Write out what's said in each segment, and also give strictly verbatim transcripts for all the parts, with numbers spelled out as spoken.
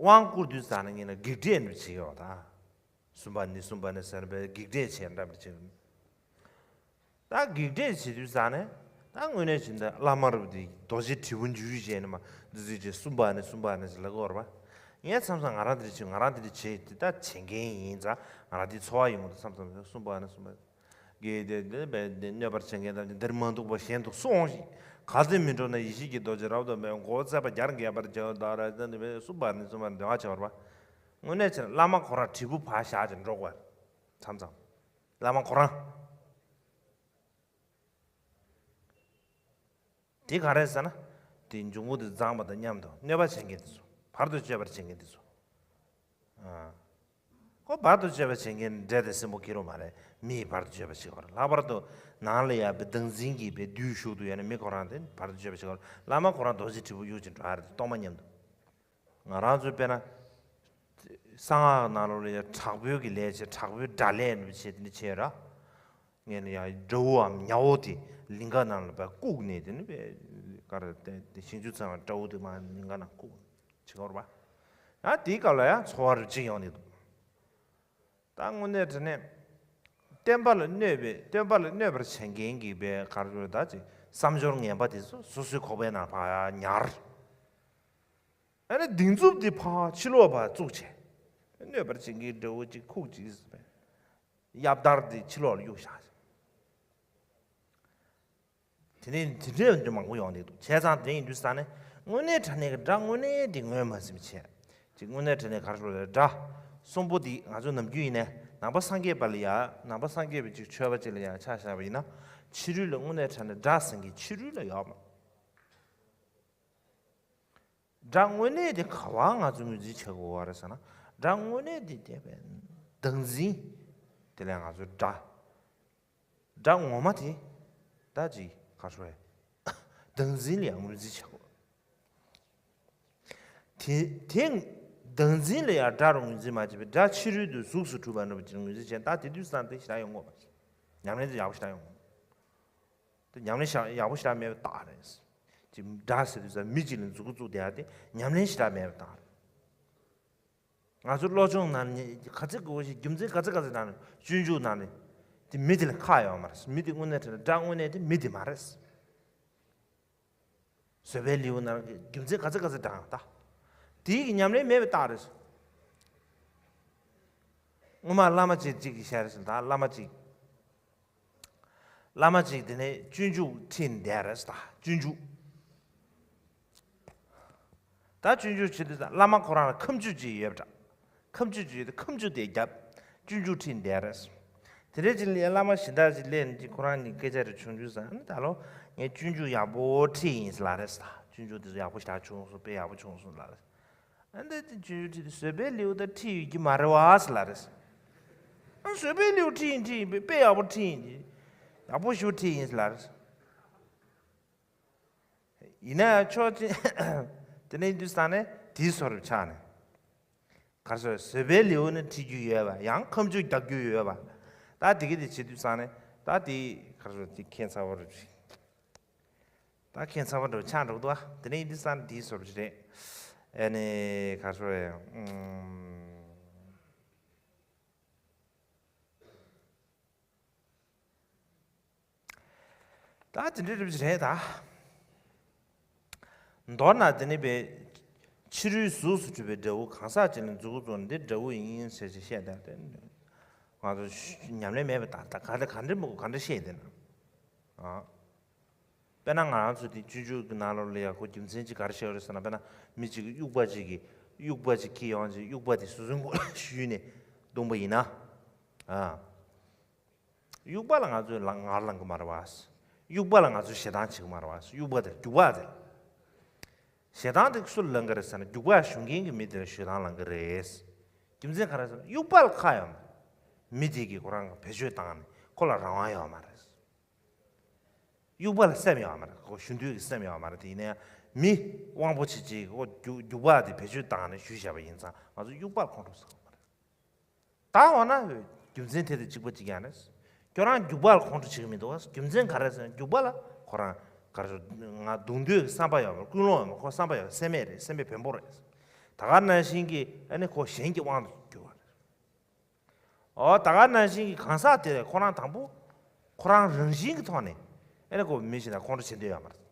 དབང་བསྐུར་དུས་ཙ་ན་ངེད་ལ་བགེགས་བསྐྲད་ནི་བྱེད་ཀྱི་ཡོད་ད། སུམ་པ་ནི་སུམ་པ་ནི་ཟེར་བའི་བགེགས་བསྐྲད་བྱས་འདྲ་མི་བྱེད། ད་བགེགས་བསྐྲད་བྱེད་དུས་ཙ་ན་ད་དངོས་གནས་བྱེད་འདི་བླ་མ་རུ་དེ་རྡོ་རྗེ་དྲིལ་བུ་འཇུ་རྒྱུ་བྱས་ནས་མ་འདི་ཚོས་ཀྱི་སུམ་པ་ནི་སུམ་པ་ནི་ཟེར་ལ་གོ་བར་བ། ངས་མཚམས་མཚམས་ང་རང་འདི་འདྲ་བྱེད་ང་རང་འདི་འདྲ་བྱེད་དེ་ད་བྱེད་མཁན་ཡིན་ཙང་ང་རང་འདི་འཚོ་བ་ཡོང་གི་འདུག་བསམ་བསམ་སུམ་པ་ནི་སུམ་པ། དགེ་དེ་དེ་བས་དེ་གནོད་པར་བྱེད་མཁན་དང་འདིར་མ་འདུག་པ་གཞན་དུ་སོང་ཞིག་གལ་ཏེ་མི་འགྲོ་ན་ཡེ་ཤེས་ཀྱི་རྡོ་རྗེ་རབ་ཏུ་མའི་མགོ་བོ་བརྩེགས་པ་བརྒྱར་འགེབས་པར་བྱའོ་ད་ར་ཙན་དེ་བས་སུམ་པ་ནི་སུམ་པ་ནི་འདོན་པ་བྱེད་པར་བ། དངོས་གནས་བྱས་ན་བླ་མ་ཁོ་རང་དྲིལ་བུ་ཕར་བཞག་ཅིང་འགྲོ་དགོས། མཚམས་མཚམས་བླ་མ་ཁོ་རང་དེ་ག་རེ་ཟེར་ན། དེ་འབྱུང་པོ་དེ་བརྫངས་པ་དང་མཉམ་དུ་གནོད་པ་བྱེད་མཁན་དེ་ཚོ་བར་དུ་གཅོད་པར་བྱེད་མཁན་དེ་ཚོ། ཨ། ཁོ་བར་དུ་གཅོད་པ་བྱེད་མཁན་འདྲེ་དེ་སྲིན་པོ་ཁེ་རོ་མ་རེད། མིའི་བར་དུ་གཅོད་པ་བྱེད་པར་ལྷག་པར་དུ་ནང་ལ་ཡ་བའི་བདག་འཛིན་གྱིས་བའི་བདུད་ཞུགས་དུ་ཡོད་ན་མི་ཁོ་རང་དེ་བར་དུ་གཅོད་པ་བྱེད་པར་བླ་མ་ཁོ་རང་རྡོ་རྗེ་དྲིལ་བུ་གཡུག་ཅིང་འགྲོ་ཡ་རེད་སྟོང་པ་མཉམ་དུ། ང་རང་ཚོའི་དཔེར་ན། གསང་སྔགས་ནང་ལོགས་ལ་ཡ་དྲག་པོའི་གི་ལས་བྱེད་དྲག་པོའི་དགྲ་ལས་ནུས་བྱེད་དེ་འདྲ་བྱེད་ར། ངས་ནི་ཡང་དགྲ་བོའམ་ཉ་བོ་དེ་ལིང་ག་ནང་ལ་བ་བཀུག་ནས་དེ་ནི་བས་ཀར་དེ་ཞིང་ཆུ་ཚང་བ་དགྲ་བོ་དེ་མ་ལིང་ག་ནང་བཀུག་བྱེད་སྐོར་བ། ཡང་དེའི་སྐབས་ལ་ཡང་འཚོ་བ་རུ་གཅིག་ཡོང་ནས་འདུག་ད་དངོས་གནས་དྲང་གནས་བསྟན་པ་ལ་གནོད་པའི་བསྟན་པ་ལ་གནོད་པར་བྱེད་མཁན་གྱི་བའི་གར་གྱུར་ད་ཅིག་བསམ་སྦྱོར་ངན་པ་དེ་ཚོ་སོ་སོའི་ཁོག་པའི་ནང་ཕར་ཡ་ཉར། ཨ་ནི་གདིང་རྫུབ་དེ་ཕར་ཕྱི་ལོགས་ཕར་བཙུགས་བྱས། གནོད་པར་བྱེད་མཁན་དགྲ་བོ་གཅིག་ཁུག་གཅིག་གཡབ་དར་དེ་ཕྱི་ལོགས་ལ་གཡུག་བཞག་དེ་ནས་དེ་འདྲའི་འདྲ་མང་པོ་ཡོང་གི་འདུག་བྱས་ཙང་དེ་ཡིན་དུས་ཙང་ནས་དངོས་གནས་དྲང་གནས་ཀྱི་དགྲ་དངོས་གནས་དེ་ངོས་མ་ཟིན་བྱས། ཅིག་དངོས་གནས་དྲང་གནས་གར་ཤོར་བའི་དགྲ་གསུམ་པོ་འདི་ང་ཚོ་ནམ་རྒྱུན་ཡིན་ནས་ནང་པ་སངས་རྒྱས་པ་ལ་ཡ། ནང་པ་སངས་རྒྱས་པའི་ཅིག་ཆོས་པ་ཅིག་ལ་ཡ་ཆ་བཞག་པ་ཡིན་ན། ཕྱི་རོལ་ལ་དངོས་གནས་དྲང་གནས་དགྲ་ཟེར་མཁན་ཕྱི་རོལ་ལ་ཡོད་མ། དགྲ་དངོས་གནས་དེ་ག་བ་ང་ཚོས་ངོས་འཛིན་བྱེད་དགོས་པ་རེད་ཟེར་ན། དགྲ་དངོས་གནས་དེ་བསྟན་པའི་བདག་འཛིན། དེ་ལས་ང་ཚོའི་དགྲ། དགྲ་ངོ་མ་དེ། ད་ཅིག་ག་ཤོད་རེད། བདག་འཛིན་ལ་ཡང་ངོས་འཛིན་བྱེད་དགོས། དེ་དེ་བདག་འཛིན་ལ་ཡང་དགྲ་རུ་ངོས་འཛིན་མ་བྱས་པའི་དགྲ་ཕྱི་རོལ་དུ་གཟུགས་སུ་གྲུབ་པ་འདྲ་པོ་ཅིག་ངོས་འཛིན་བྱས་ད་དེ་དུས་སང་དེ་ཞེ་དྲག་ཡོང་གི་མ་རེད། ཉམས་ལེན་དེ་ཡག་པོ་ཞེ་དྲག་ཡོང་གི་མ་རེད། དེ་ཉམས་ལེན་ཞེ་དྲག་ཡག་པོ་ཞེ་དྲག་མེད་པའི་རྟགས་རེད། ཅིག་དགྲ་ཟེར་དུས་ཙམ་མི་གཅིག་ལ་མཛུབ་གུ་བཙུགས་བསྡད་ཡ་དེ་ཉམས་ལེན་ཞེ་དྲག་མེད་པའི་རྟགས་རེད། ང་ཚོ་བློ་སྦྱོང་ནང་ནས་ག་ཚོད་དགོས་ཞེས་རྒྱུ་མཚན་ག་ཚོད་ག་ཚོད་ནང་ནས་སྤྱོད་འཇུག་ནང་ནས་དེ་མི་དེ་ལ་ཁག་ཡོད་མ་རེད། མི་དེ་དངོས་གནས་དྲང་གནས་དགྲ་དངོས་གནས་དེ་མི་དེ་མ་རེད། བཟོད་པའི་ལེའུ་ནང་གི་རྒྱུ་མཚན་ག་ཚོད་ག་ཚོད་དྲངས་ད། དེའི་གི་ཉམས་ལེན་མེད་པའི་རྟགས་རེད། སྔོན་མ་བླ་མ་ཅིག་ཅིག་གིས་བཤད་རེད་ཟེར་ད་བླ་མ་ཅིག་བླ་མ་ཅིག་དེ་ནས་སྤྱོད་འཇུག་ཁྲིད་བསྡད་རེད་ཟེར་ད་སྤྱོད་འཇུག་ད་སྤྱོད་འཇུག་བྱེད་དུས་ད་བླ་མ་ཁོ་རང་ལ་ཁ་མཆུ་ཅིག་ཡོད་པ་འདྲ། ཁ་མཆུ་ཅིག་ཡོད་དུས་ཁ་མཆུ་དེ་བརྒྱབ། སྤྱོད་འཇུག་ཁྲིད་བསྡད་རེད། དེ་འདྲའི་ཅིག་ལས་བླ་མ་གཞན་དག་ཅིག་སླེབས་ནས་ཅིག་ཁོ་རང་གཉིས་སྐད་ཆ་རེ་བྱུང་དུས་ཙང་ཨ་ནི་ད་ལོ་ངས་སྤྱོད་འཇུག་ཡག་པོ་ཁྲིད་ཡིན་ཟེར་ལབ་རེད་ཟེར་ད་སྤྱོད་འཇུག་དེ་ཚོ་ཡག་པོ་ཞེ་དྲག་བྱུང་སོང་དཔེ་ཡག་པོ་བྱུང་སོང་ལབ་རེད། ཨ་འདི་དེ་ཆུང་ཆུང་ཁྲིད་དེ་བཟོད་པའི་ལེའུ་ད་ཁྲིད་ཡོད་ཀྱི་མ་རེད་བ་ཟེར་ལབ་རེད། ཨ་བཟོད་པའི་ལེའུ་ཁྲིད་ཡིན་ཁྲིད་ཡིན་དཔེ་དཔེ་ཡག་པོ་ཁྲིད་ཡིན་ཡག་པོ་ཞེ་པོ་ཁྲིད་ཡིན་ཟེར་ལབ་རེད། ཡིན་ན་ཡང་ཕྱོགས་གཅིག་དེ་ནས་ཡིན་དུས་ཙང་ནས་དེའི་བཟོ་འདྲ་ཆགས་ནས། ག་རེ་ཟེར་བཟོད་པའི་ལེའུ་ནི་ཁྲིད་རྒྱུ་ཡོད་པ་ཡང་ཁ་མཆུ་རྒྱག་རྒྱུ་ཡོད་པ། ད་དེ་གི་དེ་བྱེད་དུས་ཙང་ནས་ད་དེ་ག་རེ་ཟེར་དེ་ཁྱད་མཚར་པོ་རེད། ད་ཁྱད་མཚར་པོ་འདྲ་ཆགས་འགྲོ་འདུག་ཨ། དེ་ནས་ཡིན་དུས་ཙང་ནས་དེའི་བཟོ་འདྲ་རེད། ཨ་ནི་ག་རེ་ཟེར་ཨུམ། ད་དེ་འདྲའི་རིགས་རེད་ད། མདོར་ན་དེ་ནི་པའི་ཕྱི་རོལ་གཟུགས་སུ་གྲུབ་པའི་དགྲ་བོ་གང་ཟག་ཅིག་ལ་མཛུབ་གུ་བཙུགས་ནས་འདི་དགྲ་བོ་ཡིན་ཟེར་ཅིག་བཤད་བསྡད་དེ། ང་ཚོ་ཉམས་ལེན་མེད་པའི་ད་ད་ག་འདྲ་ག་འདྲ་མི་དགོས་ག་འདྲ་བཤད་དེ་ན། ཨ། དཔེར་ན་ང་རང་ཚོ་དེ་སྤྱོད་འཇུག་གི་ནང་ལོགས་ལ་ཡག་པོ་རྒྱུ་མཚན་ཅིག་ག་རེ་བཤད་ཡོད་རེད་ཟེར་ན་དཔེར་ན་མི་གཅིག་གིས་དབྱུག་པ་གཅིག་གིས་དབྱུག་པ་གཅིག་ཁྱེར་ཡོང་ཅིག་དབྱུག་པ་དེ་སོ་སོའི་མགོ་ལ་གཞུས་ནས་བརྡུངས་པ་ཡིན་ན། ཨ། དབྱུག་པ་ལ་ང་ཚོས་ལ་ངར་ལངས་གི་མ་རེད་བ། དབྱུག་པ་ལ་ང་ཚོས་ཞེ་སྡང་བྱེད་གི་མ་རེད་བ། དབྱུག་པ་དེ་རྒྱུག་པ་དེ། ཞེ་སྡང་དེ་སུ་ལ་ལངས་གི་རེད་ཟེར་ན་རྒྱུག་པ་ཞུགས་མཁན་གྱི་མི་དེ་ལ་ཞེ་སྡང་ལངས་གི་རེད། རྒྱུ་མཚན་ག་རེ་ཟེར་ན་དབྱུག་པ་ལ་ཁག་ཡོད་མ་རེད། མི་དེ་གིས་ཁོ་རང་ག་བེད་སྤྱོད་བཏང་ནས་ཁོ་ལ་རང་དབང་ཡོད་མ་རེད། དབྱུག་པ་ལ་སེམས་ཡོད་མ་རེད། ཁོ་གཞུ་འདུལ་གྱི་སེམས་ཡོད་མ་རེད། དེ་ཡིན་ན་ཡང་མི་དབང་པོ་ཆེ་ཆེ་ཁོ་རྒྱུག་རྒྱུག་པ་དེ་བེད་སྤྱོད་བཏང་ནས་གཞུས་བཞག་པ་ཡིན་ཙང་ང་ཚོ་དབྱུག་པ་ལ་ཁོང་ཁྲོ་ཟ་གི་མ་རེད། ད་འོ་ན་རྒྱུ་མཚན་དེ་དང་གཅིག་པ་གཅིག་རྐྱང་རེད། ཁྱོད་རང་རྒྱུག་པ་ལ་ཁོང་ཁྲོ་བྱེད་ཀྱི་མི་འདུག་བ། རྒྱུ་མཚན་ག་རེ་ཟེར་ན་རྒྱུག་པ་ལ་ཁོ་རང་ག་རེ་ཟེར་ང་རྡུང་འདོད་ཀྱི་བསམ་པ་ཡོད་མ་རེད། ཀུན་སློང་ཡོད་མ་རེད། ཁོ་བསམ་པ་ཡོད་སེམས་མེད་རེད། སེམས་པའི་བེམ་པོ་རེད། ད་ག་ནང་བཞིན་གྱི་ཨ་ནི་ཁོ་གཞན་གྱི་དབང་དུ་གྱུར་བ་རེད། འོ་ད་ག་ནང་བཞིན་གྱི་གང་ཟག་དེ་ལ་ཁོ་རང་དང་པོ་ཁོ་རང་རང་བཞིན་གྱི་ཐོག་ནས་ཨ་ནི་ཁོ་མི་ཞིག་དང་ཁོང་ཁྲོ་བྱེད་འདོད་ཡོད་མ་རེད།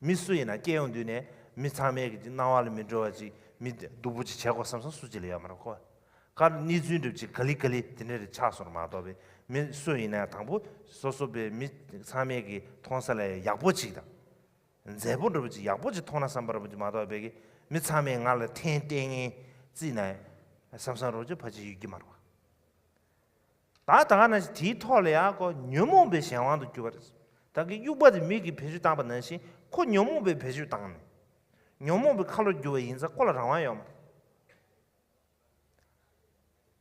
མི་སུ་ཡིན་ན་སྐྱེ་ཡོང་དུས་ནས་མི་ཚང་མའི་གི་སྣང་བ་ལ་མི་འགྲོ་བ་ཅིག་མི་སྡུག་པོ་ཅིག་བྱེད་དགོས་བསམ་བསམ་སུ་ཅིག་ལ་ཡོད་མ་རེད་ཁོ། ག་གནས་ཚུལ་འདྲ་ཅིག་ག་ལེ་ག་ལེ་དེ་འདྲ་རེ་ཆགས་སོང་མ་གཏོགས་པའི་མི་སུ་ཡིན་ན་དང་པོ་སོ་སོ་པའི་མི་ཚང་མའི་གི་མཐོང་ས་ལ་ཡག་པོ་ཅིག་དང་། མཛེས་པོ་འདྲ་པོ་ཅིག་ཡག་པོ་ཅིག་མཐོང་ན་བསམ་པ་འདྲ་པོ་ཅིག་མ་གཏོགས་པའི་གི་མི་ཚང་མས་ང་ལ་འཐེན་ལྟས་ངན་བརྩིས་ན་བསམ་བསམ་འདྲ་པོ་ཅིག་ཕལ་ཆེར་ཡོད་ཀྱི་མ་རེད་བ། ད་ད་ག་ནང་བཞིན་དེའི་ཐོག་ལ་ཡང་ཁོ་ཉོན་མོངས་པའི་གཞན་དབང་དུ་གྱུར་པ་རེད། ད་གི་དབྱུག་པ་དེ་མི་གིས་བེད་སྤྱོད་བཏང་པ་ནང་བཞིན་ཁོ་ཉོན་མོངས་པའི་བེད་སྤྱོད་བཏང་ནས། ཉོན་མོངས་པའི་ཁ་ལོ་བསྒྱུར་བ་ཡིན་ཙང་ཁོ་ལ་རང་དབང་ཡོད་མ་རེད།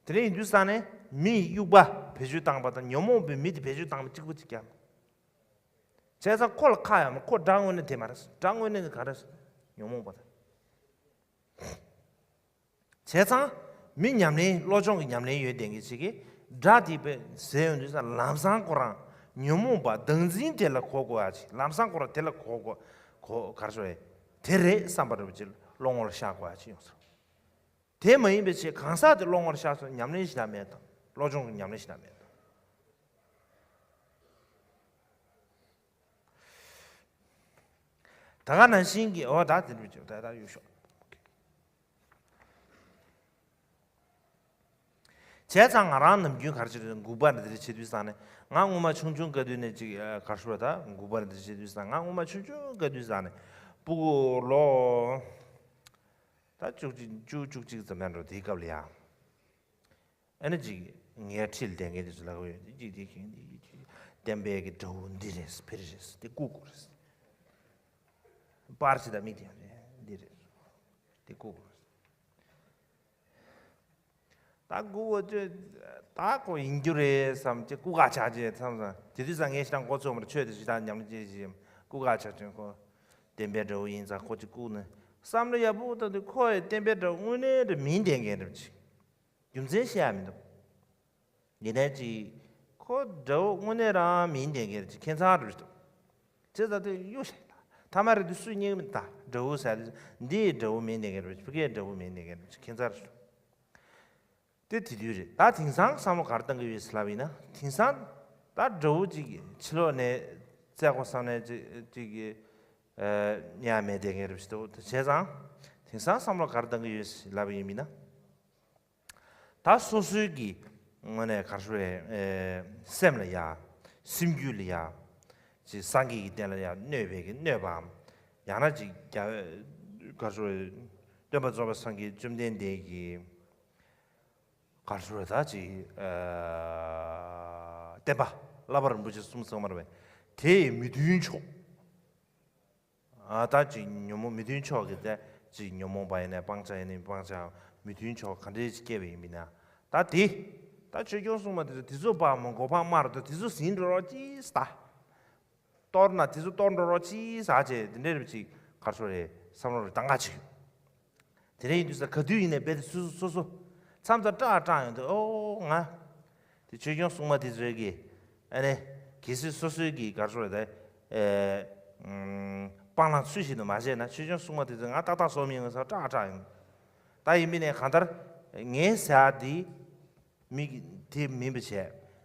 དེ་འདྲ་ཡིན་དུས་ཙང་ནས་མི་ཡིས་དབྱུག་པ་བེད་སྤྱོད་བཏང་པ་དང་ཉོན་མོངས་པའི་མི་དེ་བེད་སྤྱོད་བཏང་པ་གཅིག་པ་གཅིག་རྐྱང་། བྱས་ཙང་ཁོ་ལ་ཁག་ཡོད་མ་རེད། ཁོ་དགྲ་དངོས་གནས་དེ་མ་རེད། དགྲ་དངོས་གནས་དེ་ག་རེ་རེད། ཉོན་མོངས་པ་དང་། བྱས་ཙང་། མི་ཉམས་ལེན་བློ་སྦྱོང་གི་ཉམས་ལེན་ཡོད་བསྡད་མཁན་ཞིག་གིས་དགྲ་དེ་བས་ཟེར་ཡོང་དུས་ཙང་ལམ་སང་ཁོ་རང་ཉོན་མོངས་པ་བདག་འཛིན་དེ་ལ་གོ་དགོས་ཡ་ཅིག་ལམ་སང་ཁོ་རང་དེ་ལ་གོ་དགོས། གོ་ག་རེ་ཞུ་དགོས་རེད། དེ་རེད་བསམ་པ་འདྲ་པོ་ཅིག་བློ་ངོར་ཤར་དགོས་ཡ་ཅིག་ཡོང་ས་རེད། དེ་མ་ཡིན་པའི་ཆེད་གང་ཟག་དེ་བློ་ངོར་ཤར་སོང་ཉམས་ལེན་ཞེ་དྲག་མེད་དང་བློ་སྦྱོང་གི་ཉམས་ལེན་ཞེ་དྲག་མེད་དང་། ད་ག་ནང་བཞིན་གྱི་འོ་ད་དེ་འདྲ་བྱས་ད་ད་གཡུག་ཤོག་བྱས་ཙང་ང་རང་ནམ་རྒྱུན་ག་རེ་བྱེད་དུས་འགུག་པ་འདི་འདྲ་བྱེད་དུས་ཙང་ནས་ང་སྔོན་མ་ཆུང་ཆུང་དགའ་དུས་ནས་ཅིག་ག་རེ་ཞུ་བ་ད་འགུག་པ་འདི་འདྲ་བྱེད་དུས་ཙང་ང་སྔོན་མ་ཆུང་ཆུང་དགའ་དུས་ཙང་ནས་སྤུ་གུ་ལོ་ད་བཅུ་གཅིག་བཅུ་བཅུ་གཅིག་ཙམ་ཡང་འགྲོ་དེའི་སྐབས་ལ་ཡ། ཨ་ནི་ཅིག་ངའི་འཁྲིས་ལ་བསྡད་མཁན་དེ་ཚོ་ལབ་ཀྱི་ཡོད། འདི་ཅིག་འདི་ཁྱེད་འདི་ཅིག་བསྟན་པའི་གི་དགྲ་བོ་འདི་རེད་ཕེ་རེ་རེད་འདི་ལྐུགས་ལྐུགས་རེད། པར་ཅིག་དང་མིག་དེ་ཡང་རེད་འདི་རེད། འདི་ལྐུགས་ལྐུགས་རེད། ད་ལྐུགས་པ་ཅོ་ད་ཁོ་ཡིན་རྒྱུ་རེད་བསམ་ཅིག་ལྐུགས་ཁ་ཆགས་ཅིག་བསམ་བསམ་དེ་དུས་ཙང་ངས་ཞེ་དྲག་མགོ་ཚོས་མ་རེད། ཆོས་དེ་ཞེ་དྲག་ཉམས་ལེན་བྱེད་བཞིན་ལྐུགས་ཁ་ཆགས་ཅིག་ཁོ་བསྟན་པའི་དགྲ་བོ་ཡིན་ཙང་ཁོ་ཅིག་ལྐུགས་ནས་བསམ་བློ་ཡག་པོ་བཏང་དུས་ཁོ་ཡི་བསྟན་པའི་དགྲ་བོ་དངོས་གནས་རེད་མིན་བསྡད་མཁན་རེད་ཅིག་རྒྱུ་མཚན་བཤད་ཡ་མི་འདུག་ཡིན་ནའི་ཅིག་ཁོ་དགྲ་བོ་དངོས་གནས་རང་མིན་བསྡད་མཁན་རེད་ཅིག་ཁྱད་མཚར་རེད་འདུག་བྱས་ཙང་དེ་གཡུག་བཞག་ད་མཐའ་མ་རེད་དེ་སུས་རྙེད་མི་ད་དགྲ་བོ་ཟེར་དེ་འདིའི་དགྲ་བོ་མིན་བསྡད་མཁན་རེད་ཕ་གིའི་དགྲ་བོ་མིན་བསྡད་མཁན་རེད་ཅིག་ཁྱད་མཚར་རེད་འདུག་དེ་དེ་དུས་རེད། ད་དེང་སང་བསམ་བློ་ག་རེ་བཏང་གི་ཡོད་ཟེར་ལབ་ཡིན་ན་དེང་སང་ད་དགྲ་བོ་ཅིག་ཕྱི་ལོགས་ནས་བཙལ་དགོས་བསམ་ནས་ཅིག་ཅིག་གི་ཡང་མེད་བསྡད་མཁན་རེད་ཅིག་འདུག་བྱས་ཙང་དེང་སང་བསམ་བློ་ག་རེ་བཏང་གི་ཡོད་ཟེར་ལབ་ཡིན་མིན་ན། ད་སོ་སོའི་གི་ངོས་ནས་ག་རེ་ཞུ་རེད། སེམས་ལ་ཡ། སེམས་རྒྱུད་ལ་ཡ། ཅིག་སངས་རྒྱས་ཀྱི་བསྟན་ལ་ཡ་གནོད་པའི་གི་གནོད་པའམ། ཡང་ན་ཅིག་རྒྱ་ག་རེ་ཞུ་རེད། སྟོན་པ་རྫོགས་པའི་སངས་རྒྱས་བཅོམ་ལྡན་འདས་ཀྱི་ག་རེ་ཞུ་རེད་ད་ཅིག་བསྟན་པ་བསླབ་པ་རིན་པོ་ཆེ་གསུམ་ཚང་མ་རེད་པས། དེ་མི་མཐུན་ཕྱོགས། ཨ་ད་ཅིག་ཉོན་མོངས་མི་མཐུན་ཕྱོགས་ཀྱི་ད་ཅིག་ཉོན་མོངས་པ་ཡིན་ནའི་སྤང་བྱ་ཡིན་ནའི་མི་སྤང་བྱ་མི་མཐུན་ཕྱོགས་ག་འདྲས་ཅིག་སྐྱེས་པ་ཡིན་པས་ན་ད་དེ་ད་ཆོས་སྐྱོང་སྲུང་མ་དེ་ཚོ་དེ་ཚོ་ཕར་མ་འགོ་འཕང་དམར་དུ་དེ་ཚོ་ཟིན་འགྲོ་རོགས་ཅིག་ད་གཏོར་ན་དེ་ཚོ་གཏོར་འགྲོ་རོགས་ཅིག་ཟ་བྱས་དེ་འདྲས་རེ་ཅིག་ག་རེ་ཞུ་རེད་བསམ་བློ་རེ་བཏང་ག་ཅིག་དེ་འདྲ་ཡིན་དུས་ས་ག་དུས་ཡིན་ནའི་རྦད་དེ་སོ་སོ་སོ་སོ་མཚམས་མཚམས་སྐྲག་སྐྲག་ཡོང་དུས་ཨོ་ང་དེ་ཆོས་སྐྱོང་སྲུང་མ་དེ་ཚོས་ཀྱི་ཨ་ནི་གལ་སྲིད་སོ་སོའི་གི་ག་རེ་ཞུ་རེད་ད་ཨེ་སྤང་བླང་ཚུལ་བཞིན་དུ་མ་བྱས་ན་ཆོས་སྐྱོང་སྲུང་མ་དེ་ཚོས་ང་ཏག་ཏག་བཟོ་མི་ཡོང་ས་སྐྲག་སྐྲག་ཡོང་། ད་ཡིན་པས་ནས་གང་ལྟར་ངའི་ཟེར་ཡ་དེ་མི་གི་དེ་མིན་པ་བྱས་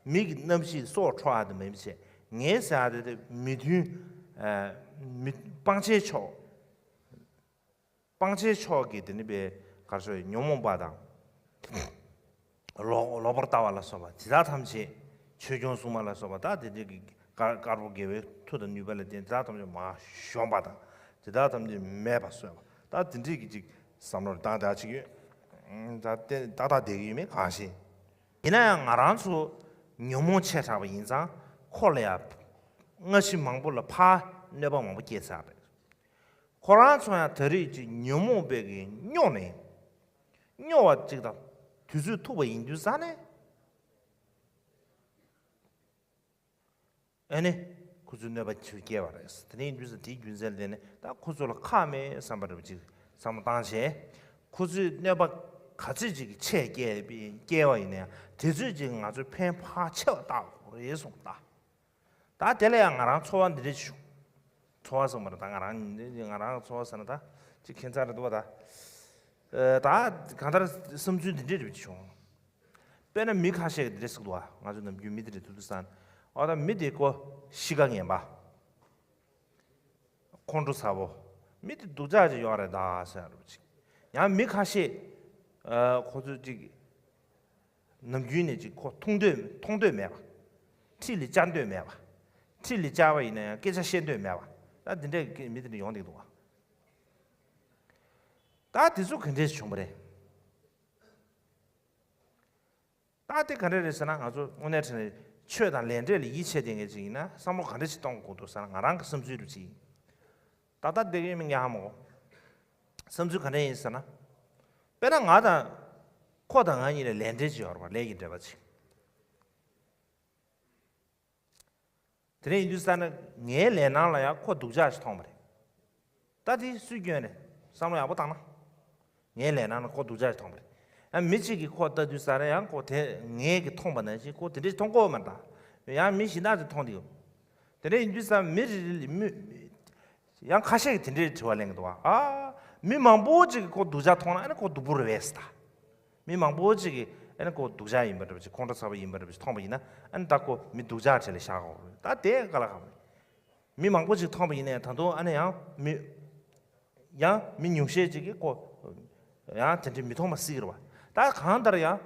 མི་གི་རྣམ་ཤེས་སྲོག་འཕྲོག་ཡ་དེ་མིན་པ་བྱས་ངའི་ཟེར་ཡ་དེ་དེ་མི་མཐུན་ཨ་མི་སྤང་བྱའི་ཕྱོགས། སྤང་བྱའི་ཕྱོགས་ཀྱི་དེ་ནི་པའི་གར་སོགས་ཉོན་མོངས་པ་དང་། ལོག་ལོག་པར་ལྟ་བ་ལ་སོགས་པ་དེ་དག་ཐམས་ཅད་ཆོས་སྐྱོང་སྲུང་མ་ལ་སོགས་པ་དག་དེ་འདྲའི་གི་དཀར་དཀར་པོ་དགེ་བའི་མཐུ་དང་ནུས་པ་ལ་བརྟེན་དེ་དག་ཐམས་ཅད་མར་ཞོམ་པ་དང་དེ་དག་ཐམས་ཅད་མེད་པར་བཟོས་པ་དག་དེ་འདྲའི་གི་ཅིག་བསམ་བློ་བཏང་བསྡད་ཅིག་ཡོད། ད་ཏན་ཏག་ཏག་བསྡད་ཀྱི་ཡོད་མེད་གང་ཤེས། ཡིན་ན་ཡང་ང་རང་ཚོ་ཉོན་མོངས་ཆེ་དྲགས་པ་ཡིན་ཙང་ཁོ་ལ་ཡང་སྔ་ཕྱི་མང་པོ་ལ་ཕར་གནོད་པ་མང་པོ་སྐྱེལ་ཚར་རེད། ཁོ་རང་ཚོ་ཡང་ད་རེས་ཀྱི་ཉོན་མོངས་པའི་གི་སྨྱོ་ནས་སྨྱོ་བ་ཅིག་དང་དུས་ཚོད་ཐུག་པ་ཡིན་དུས་ཙང་ནས་ཨ་ནི་ཁོ་ཚོས་གནོད་པ་ཆེ་སྐྱེལ་བ་རེད། དེ་ནས་ཡིན་དུས་ཙང་དེའི་རྒྱུ་མཚན་ལ་བརྟེན་ནས་ད་ཁོ་ཚོ་ལ་ཁག་མེད་བསམ་པ་འདྲ་པོ་ཅིག་བསམ་བློ་བཏང་བྱས་ཁོ་ཚོས་གནོད་པ་ག་ཚོད་ཅིག་ཆེ་སྐྱེལ་སྐྱེལ་བ་ཡིན་ན་ཡང་དེ་ཚོད་ཅིག་ང་ཚོས་ཕན་ཕར་ཆེ་བ་བཏགས་དགོས་རེད་གསུངས་ད། ད་དེ་ལ་ཡང་ང་རང་ཚོར་བ་འདི་འདྲ་ཞིག་བྱུང་། ཚོར་བ་ཟེར་མ་རེད་ད་ང་རང་ང་རང་ཚོར་བ་ཟེར་ན་ད་ ཅིག་ཁྱད་མཚར་རེད་འདུག་བ་ད། ཨ། ད་གང་ལྟར་བསམ་ཚུལ་འདི་འདྲས་རེད་བྱུང་། དཔེར་ན་མི་ཁ་ཤས་ཀྱིས་འདི་འདྲས་ཟེར་གི་འདུག་བ། ང་ཚོ་ནམ་རྒྱུན་མི་དེ་འདྲས་ཐུག་དུས་ཙང་། ཨ། ད་མི་དེ་ཁོ་གཤིས་ཀ་ངན་པ། ཁོང་ཁྲོ་ཚ་པོ། མི་དེ་སྡུག་ཅག་ཅིག་ཡོད་རེད་ད་ཟེར་ཡ་རེད་ཅིག། ཡང་མི་ཁ་ཤས། ཨ། ཁོ་ཚོས་ཅིག་ནམ་རྒྱུན་ནས་ཅིག་ཁོ་མཐོང་འདོད་མཐོང་འདོད་མེད་པ། འཁྲིས་ལ་བཅར་འདོད་མེད་པ། འཁྲིས་ལ་བཅར་བ་ཡིན་ན་ཡང་སྐད་ཆ་བཤད་འདོད་མེད་པ། ད་འདི་འདྲའི་མི་དེ་འདྲ་ཡོང་བསྡད་འདུག་བ། ད་དེ་ཚོ་ག་འདྲས་བྱུང་བ་རེད། ད་དེ་ག་འདྲས་རེད་ཟེར་ན། ང་ཚོ་དངོས་གནས་དྲང་གནས་ཆོས་དང་ལས་འབྲས་ལ་ཡིད་ཆེས་བསྡད་མཁན་ཅིག་ཡིན་ན་བསམ་བློ་ག་འདྲས་ཞིག་གཏོང་དགོས་འདུག་ཟེར་ན། ང་རང་གི་བསམ་ཚུལ་རུ་ཅིག་ཡིན། ད་ལྟ་བསྡད་ཀྱི་ཡོད་མིན་ངས་ཧ་མ་གོ། བསམ་ཚུལ་ག་འདྲས་ཡིན་ཟེར་ན། དཔེར་ན་ང་དང་། ཁོ་དང་ང་གཉིས་ལ་ལས་འབྲས་ཅིག་ཡོད་རེད་པ། ལས་ཀྱི་འབྲེལ་བ་ཅིག། དེ་འདྲ་ཡིན་དུས་ཙང་ན་ངའི་ལས་སྣང་ལ་ཡང་ཁོ་སྡུག་ཅག་ཞིག་མཐོང་བ་རེད། ད་དེ་སུས་སྐྱོན་རེད། བསམ་བློ་ཡག་པོ་བཏང་ན། ངའི་ལས་སྣང་ལ་ཁོ་སྡུག་ཅག་ཞིག་མཐོང་བ་རེད། ཡང་མི་གཅིག་གིས་ཁོ་ལྟ་དུས་ཙང་ན་ཡང་ཁོ་དེ་ངས་ཀྱིས་མཐོང་པ་ནང་བཞིན་ཁོ་དེ་འདྲ་ཞིག་མཐོང་གི་ཡོད་མ་རེད་ད། ཡང་མི་གཞན་དག་ཅིག་མཐོང་བསྡད་ཡོད། དེ་འདྲ་ཡིན་དུས་ཙང་མི་རེ་རེ་ལ་མི། ཡང་ཁ་ཤས་ཀྱིས་དེ་འདྲའི་དྲི་བ་གླེང་གི་འདུག་བ། ཨ། མི་མང་པོ་ཅིག་གིས་ཁོ་སྡུག་ཅག་མཐོང་ན་ཨ་ནི་ཁོ་སྡུག་པོ་རེད་པས་ཟེར་ད། མི་མང་པོ་ཅིག་གིས་ཨ་ནི་ཁོ་སྡུག་ཅག་ཡིན་པ་འདྲ་པོ་ཅིག། ཁོང་ཁྲོ་ཚ་པོ་ཡིན་པ་འདྲ་པོ་ཅིག་མཐོང་བ་ཡིན་ན། ཨ་ནི་ད་ཁོ་མི་སྡུག་ཅག་གྲས་ལ་བཞག་དགོས་རེད། ད་དེ་དཀའ་ལས་ཁག་པོ་རེད། མི་མང་པོ་ཅིག་མཐོང་བ་ཡིན་ནའི་ད་དུང་ཨ་ནི་ཡང་མི། ཡང་མི་ཉུང་ཤས་ཅིག་གིས་ཁོ་ཡང་དེ་འདྲའི་མི་མཐོང་བ་སྲིད་ཀྱི་རེད་པ། ད་གང་ལྟར་ཡང་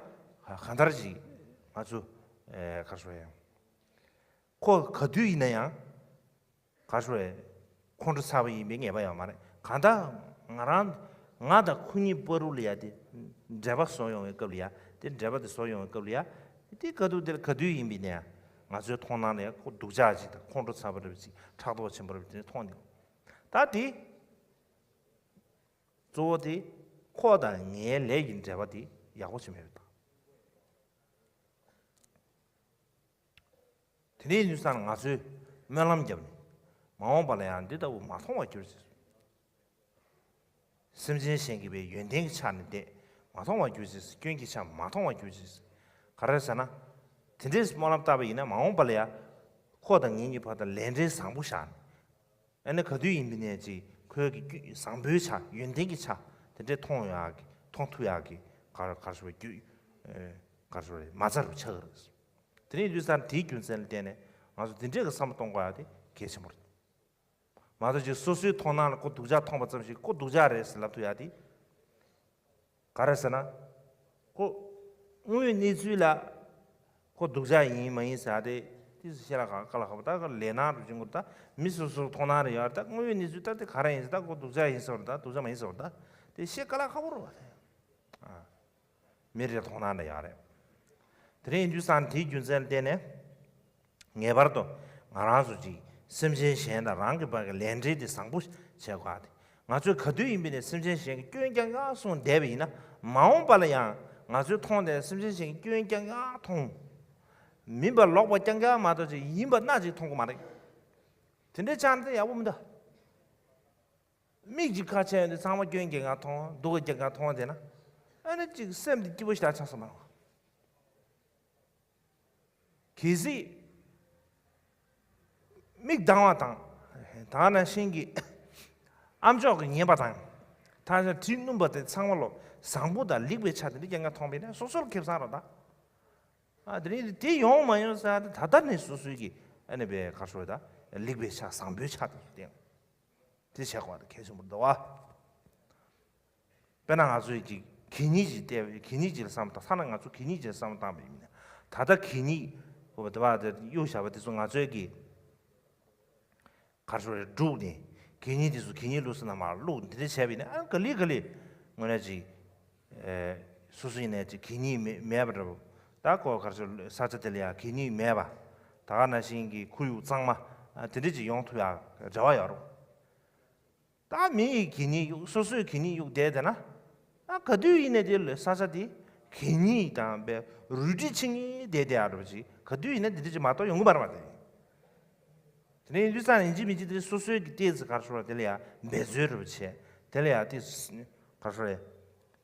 གང་ལྟར་ཅིག་ང་ཚོ། ཨེ། ག་རེ་ཞུ་དགོས་རེད། ཁོ་ག་དུས་ཡིན་ན་ཡང་། ག་རེ་ཞུ་དགོས་རེད། ཁོང་ཁྲོ་ཚ་པོ་ཡིན་པའི་ངེས་པ་ཡོད་མ་རེད། གང་ལྟར་ང་རང་། ང་དང་ཁོ་གཉིས་བར་དུ་ལ་ཡ་དེ་འབྲེལ་བ་བཟོ་ཡོང་བའི་སྐབས་ལ་ཡ། དེ་འབྲེལ་བ་དེ་བཟོ་ཡོང་བའི་སྐབས་ལ་ཡ། དེ་ག་དུས་དེ་ལ་ག་དུས་ཡིན་པ་ཡིན་ནའི་ང་ཚོའི་མཐོང་སྣང་ལ་ཡ་ཁོ་སྡུག་ཅག་ཅིག་དང་ཁོང་ཁྲོ་ཚ་པོ་འདྲ་པོ་ཅིག། ཕྲག་དོག་ཆེན་པོ་འདྲ་པོ་དེ་མཐོང་འདུག། ད་དེ་གཙོ་བོ་དེ་ཁོ་དང་ངའི་ལས་ཀྱི་འབྲེལ་བ་དེ་ཡག་པོ་བྱེད་མེད་པ་དང་། དེ་འདྲའི་ཡིན་དུས་ཙང་ང་ཚོས་སྨོན་ལམ་བརྒྱབ་ནས། མ་འོངས་པ་ལ་ཡང་འདི་ལྟ་བུ་མ་མཐོང་བར་གྱུར་ཅིག། སེམས་ཅན་གཞན་གྱི་བའི་ཡོན་ཏན་གྱི་ཆ་ནས་བལྟས་མ་མཐོང་བར་གྱུར་ཅིག། སྐྱོན་གྱི་ཆ་མ་མཐོང་བར་གྱུར་ཅིག། ག་རེ་ཟེར་ན། དེ་འདྲའི་སྨོན་ལམ་བཏབ་པ་ཡིན་ན་མ་འོངས་པ་ལ་ཡང་ཁོ་དང་ངེད་གཉིས་བར་དུ་ལས་འབྲེལ་བཟང་པོ་བཞག་ནས། ཨ་ནི་ག་དུས་ཡིན་པ་ནས་ཅིག་ཁོའི་གི་སྐྱོན་བཟང་པོའི་ཆ། ཡོན་ཏན་གྱི་ཆ་དེ་འདྲས་མཐོང་ཡག་གི། མཐོང་ཐུབ་ཡག་གི། ག་རེ་ག་རེ་ཞུ་དགོས་རེད། ག་རེ་ཞུ་དགོས་རེད། མ་རྩ་རུ་ཆགས་ཀྱི་རེད། དེ་ནས་ཡིན་དུས་ཙང་དེའི་རྒྱུ་མཚན་ལ་བརྟེན་ནས་ང་ཚོ་དེ་འདྲས་ཀྱི་བསམ་བློ་གཏོང་དགོས་ཡག་དེ་གལ་ཆེན་པོ་རེད། མ་གཏོགས་ཅིག་སོ་སོའི་མཐོང་སྣང་ལ་ཁོ་སྡུག་ཅག་མཐོང་བ་ཙམ་ཞིག་ཁོ་སྡུག་ཅག་རེད་ཟེར་ལབ་ཐུབ་ཡག་དེ། ག་རེ་ཟེར་ན། ཁོ་དངོས་ཡོད་གནས་ཚུལ་ལ་ཁོ་སྡུག་ཅག་ཡིན་མ་ཡིན་ཟེར་ཡག་དེ། དེ་ཚོ་ཤེས་ལ་དཀའ་ལ་ཁག་པོ། ད་ཁོ་ལས་སྣང་རུ་བྱུང་གི་རེད། ད་མི་སོ་སོའི་མཐོང་སྣང་རེ་ཡོད་རེད། ད་དངོས་ཡོད་གནས་ཚུལ་ད་དེ་ག་རེ་ཡིན་ཟེར། ད་ཁོ་སྡུག་ཅག་ཡིན་ཟེར་བ་རེད། ད་སྡུག་ཅག་མ་ཡིན་ཟེར་བ་རེད། ད་དེ་ཤེས་དཀའ་ལ་ཁག་པོ་རེད་པ། ཨ། མི་རེ་མཐོང་སྣང་འདྲ་ཡོད་རེད། དེ་རིང་ཡིན་དུས་ཙང་དེའི་རྒྱུ་མཚན་ལ་བརྟེན་ནས། ངེས་པར་དུ་ང་རང་ཚོ་ཅིག་སེམས་ཅན་གཞན་དང་རང་གི་བར་གྱི་ལས་འབྲེལ་དེ་བཟང་པོ་བྱེད་དགོས་ཏེ། ང་ཚོས་ག་དུས་ཡིན་པ་ནས་སེམས་ཅན་གཞན་གྱི་སྐྱོན་རྐྱང་རྐྱང་གསུངས་བསྡད་པ་ཡིན་ན། མ་འོངས་པ་ལ་ཡང་ང་ཚོའི་མཐོང་དེ་སེམས་ཅན་གཞན་གྱི་སྐྱོན་རྐྱང་རྐྱང་མཐོང་། མིན་པ་ལོག་པ་རྐྱང་རྐྱང་མ་གཏོགས་ཅིག་ཡིན་པ་སྣ་གཅིག་མཐོང་གི་མ་རེད། དེ་འདྲའི་ཆ་ནས་ཡག་པོ་མི་འདུག། མིག་གཅིག་ཁ་ཕྱེ་ཡོང་དུས་ཚང་མ་སྐྱོན་རྐྱང་རྐྱང་མཐོང་། སྡུག་པ་རྐྱང་རྐྱང་མཐོང་བསྡད་ན། ཨ་ནི་ཅིག་སེམས་འདི་སྐྱིད་པོ་ཞེ་དྲག་ཆགས་སོང་མ་རེད། གལ་སྲིད་མིག་གདངས་པ་དང་། ད་ག་ནང་བཞིན་གྱི་ཨམ་ཅོག་གིས་ཉན་པ་དང་། ད་ཆ་དྲི་སྣུམ་པ་དེ་ཚང་མ་ལོ་བཟང་པོ་དང་ལེགས་པའི་ཆ་དེ་འདྲ་རྐྱང་རྐྱང་མཐོང་བས་ན་སོ་སོར་ཁེ་བཟང་རོགས་ད། ཨ། དེ་རིང་དེ་ཡོང་མ་ཡོང་ཟེར་ཡག་དེ་ད་ལྟ་ནས་སོ་སོའི་གི་ཨ་ནི་བའི་ག་རེ་ཞུ་དགོས་རེད། ད་ལེགས་པའི་ཆ་བཟང་པོའི་ཆ་དེ་ཚོ་བསྟེན། དེ་བྱེད་དགོས་པ་དེ་གལ་ཆེན་པོ་འདུག་བ། དཔེར་ན་ང་ཚོས་ཀྱི་གད་སྙིགས་ཅིག་བལྟས་པ། གད་སྙིགས་ཅིག་ལ་བསམ་བློ་བཏང་། ཐ་ན་ང་ཚོ་གད་སྙིགས་ཅིག་ལ་བསམ་བློ་བཏང་བ་ཡིན་ན། ད་ལྟ་གད་སྙིགས་ཁོ་པ་དེ་བ་དེ་གཡུག་བཞག་པ་དེ་ཚོ་ང་ཚོའི་གི་ག་རེ་ཞུ་དགོས་རེད། བསྒྲུགས་ནས་གད་སྙིགས་དེ་ཚོ་གད་སྙིགས་བླུགས་ས་ནང་མར་བླུགས། འདི་འདྲ་བྱས་པ་ཡིན་ན། ཨ། ག་ལེ་ག་ལེ་དངོས་གནས་ཅིག་ཨེ། སོ་སོ་ཡིན་ནའི་ཅིག་གད་སྙིགས་མེད་མེད་པ་འདྲ་པོ། ད་ཁོ་ག་རེ་ཞུ། ས་ཆ་དེ་ལ་ཡང་གད་སྙིགས་མེད་པ། ད་ག་ནང་བཞིན་གྱི་ཁོར་ཡུག་གཙང་མ། ཨ། དེ་འདྲ་ཅིག་ཡོང་ཐུབ་ཡག་རེ་བ་ཡོད་རེད། ད་མི་ཡི་གད་སྙིགས་གཡུག། སོ་སོའི་གད་སྙིགས་གཡུག་བསྡད་བསྡད་ན། ཨ། ག་དུས་ཡིན་ནའི་དེ་ལ་ས་ཆ་དེ་གད་སྙིགས་དང་བའི་རུལ་དྲི་ཆིངས་ཡིག་བསྡད་བསྡད་ཡག་འདྲ་པོ་ཅིག། ག་དུས་ཡིན་ནའི་འདི་འདྲ་ཅིག་མ་གཏོགས་ཡོང་གི་མ་རེད་པ། དེ་དེ་ནས་ཡིན་དུས་ཙང་ཡིན་གཅིག་མིན་གཅིག་དེ་སོ་སོའི་གི་ཏོག་ཙམ་ག་རེ་ཞུ་དགོས་རེད། དེ་ལ་ཡང་འབད་རྩོལ་འདྲ་པོ་བྱས། དེ་ལ་ཡང་དེ་ག་རེ་ཞུ་དགོས་རེད།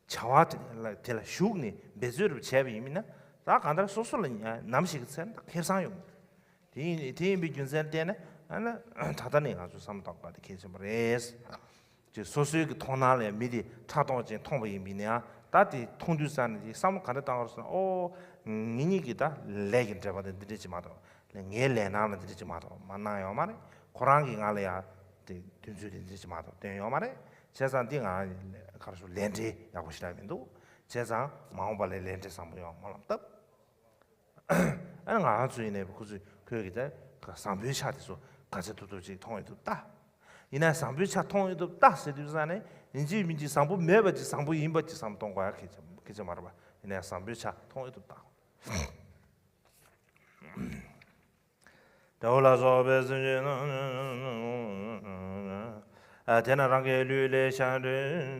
བྱ་བ་དེ་ལ་དེ་ལ་ཞུགས་ནས་འབད་རྩོལ་རུ་བྱས་པ་ཡིན་མིན་ན། ད་གང་ལྟར་སོ་སོ་ལ་ཉ་ནམ་ཞིག་གི་ཚེ་ན་ད་ཁེ་བཟང་ཡོང་གི་རེད། དེ་ཡིན། དེ་ཡིན་པའི་རྒྱུ་མཚན་བརྟེན་ནས། ཨ་ནི་ད་ལྟ་ནས་ང་ཚོ་བསམ་བློ་གཏོང་དགོས་པ་དེ་གལ་ཆེན་པོ་རེད། དེ་སོ་སོའི་གི་མཐོང་སྣང་ལ་མི་དེ་ཕྲག་དོག་ཅན་མཐོང་བ་ཡིན་པ་ཡིན་ན་ཡང་། ད་དེ་མཐོང་དུས་ཙ་ནས་དེ་བསམ་བློ་ག་འདྲ་བཏང་བ་རེད་ཟེར་ན། ཨོ། ངེད་གཉིས་ཀྱི་ད་ལས་ཀྱི་འབྲེལ་བ་དེ་འདི་འདྲ་ཅིག་མ་གཏོགས། ངའི་ལས་སྣང་ལ་འདི་འདྲ་ཅིག་མ་གཏོགས་མ་གནང་ཡོད་མ་རེད། ཁོ་རང་གིས་ང་ལ་ཡང་དེ་དུས་ཚོད་དེ་འདི་འདྲ་ཅིག་མ་གཏོགས་བཏོན་ཡོད་མ་རེད། བྱས་ཙང་འདི་ང་ག་རེ་ཞུ། ལས་འབྲེལ་ཡག་པོ་ཞེ་དྲག་མི་འདུག་བྱས་ཙང་མ་འོངས་པ་ལ་ལས་འབྲེལ་བཟང་པོ་ཡོང་སྨོན་ལམ་བཏབ། ཨ་ནི་ང་རང་ཚོ་ཡིན་ནའི་ཁོ་ཚོས་ཁོས་གི་ད་བཟང་པོའི་ཆ་དེ་ཚོ་ག་ཚོད་ཐུབ་ཐུབ་ཅིག་མཐོང་ཡོད་དུས་ལྟ། ཡིན་ནའི་བཟང་པོའི་ཆ་མཐོང་ཡོད་དུས་ལྟ་ཟེར་དུས་ཙ་ནས་ཡིན་གཅིག་མིན་གཅིག་བཟང་པོ་མེད་པ་ཅིག་བཟང་པོ་ཡིན་པ་ཅིག་བསམ་གཏོང་དགོས་ཡ་གལ་ཆེ་གལ་ཆེ་མ་རེད་པ། ཡིན་ནའི་བཟང་པོའི་ཆ་མཐོང་ཡོད་དུས་ལྟ། དེ་ལ་སོགས་པའི་སེམས་ཅན་རྣམས། དེས་ན་རང་གི་ལུས་ལས་ཤ་འདྲེས།